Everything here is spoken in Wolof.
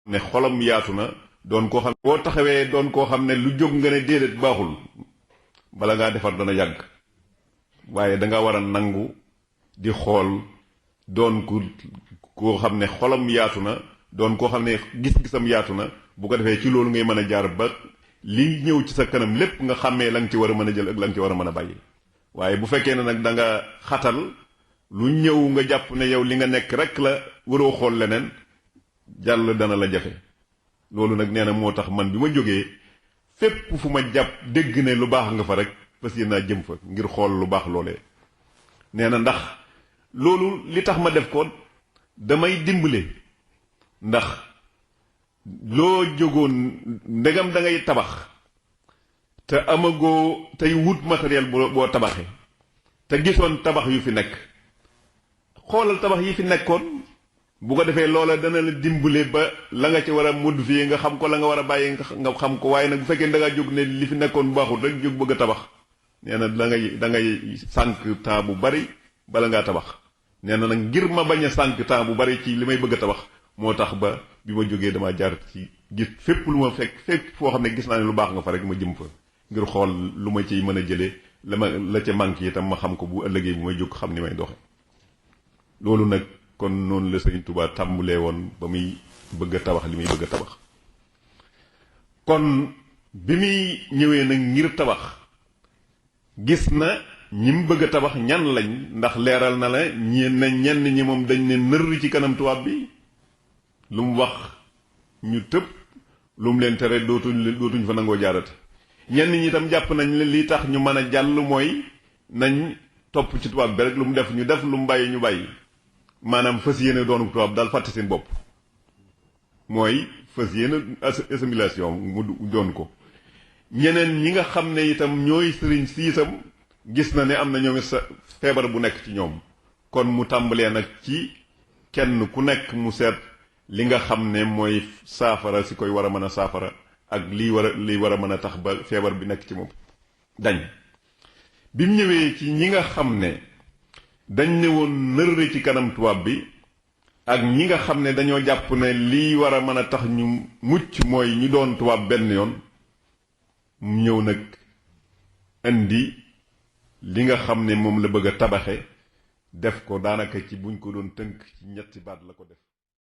ne xolam yaatu na doon koo xam boo taxawee doon koo xam ne lu jóg nga ne déedéet baaxul bala ngaa defar dana yàgg waaye danga war a nangu di xool doon koo xam ne xolam yaatu na doon koo xam ne gis-gisam yaatu na bu ko defee ci loolu ngay mën a jaar ba li ñëw ci sa kanam lépp nga xàmmee la nga ci war a mën a jël ak la nga ci war a mën a bàyyi waaye bu fekkee ne nag da nga xatal lu ñëw nga jàpp ne yow li nga nekk rek la waroo xool leneen jàll dana la jafe loolu nag nee na moo tax man bi ma jógee fépp fu ma jàpp dégg ne lu baax nga fa rek fas yéene naa jëm fa ngir xool lu baax loolee nee na ndax loolu li tax ma def ko damay dimbale ndax loo jógoon ndegam da ngay tabax te amagoo tey wut matériel boo tabaxee te gisoon tabax yu fi nekk xoolal tabax yi fi nekkoon bu ko defee loola dana la dimbale ba la nga ci war a modifier nga xam ko la nga war a bàyyi nga xam ko waaye nag bu fekkee da ngaa jóg ne li fi nekkoon baaxul rek jóg bëgg a tabax nee na da ngay sànq temps bu bari bala ngaa tabax nee na nag ngir ma bañ a sànq temps bu bari ci li may bëgg a tabax moo tax ba bi ma jógee damaa jaar ci gis fépp lu ma fekk fépp foo xam ne gis naa ne lu baax nga fa rek ma jëm fa ngir xool lu ma ciy mën a jëlee la ca manque itam ma xam ko bu ëllëgee bu may jóg xam ni may doxe loolu nag kon noonu la Sëriñ Tuubaa tàmbulee woon ba muy bëgg a tabax li muy bëgg a tabax kon bi muy ñëwee nag ngir tabax gis na ñi mu bëgg a tabax ñan lañ ndax leeral na la ñenn ñi moom dañ ne nër ci kanam tubaab bi lu mu wax ñu tëb lu mu leen tere dootuñ fa nangoo jaarate ñenn ñi itam jàpp nañ ne li tax ñu mën a jàll mooy nañ topp ci tubaab bi rek lu mu def ñu def lu mu bàyyi ñu bàyyi maanaam fas yéene doonu tubaab daal fàtte seen bopp mooy fas yéene assimilation mu doon ko ñeneen ñi nga xam ne itam ñooy sëriñ si itam gis na ne am na ñoom sa feebar bu nekk ci ñoom kon mu tàmbalee nag ci kenn ku nekk mu seet li nga xam ne mooy saafara si koy war a mën a saafara ak lii war a mën a tax ba feebar bi nekk ci moom dañ bi mu ñëwee ci ñi nga xam ne dañ ne woon nërre ci kanam tubaab bi ak ñi nga xam ne dañoo jàpp ne lii war a mën a tax ñu mucc mooy ñu doon tubaab benn yoon mu ñëw nag indi li nga xam ne moom la bëgg a tabaxe def ko daanaka ci buñ ko doon tënk ci ñetti baat la ko def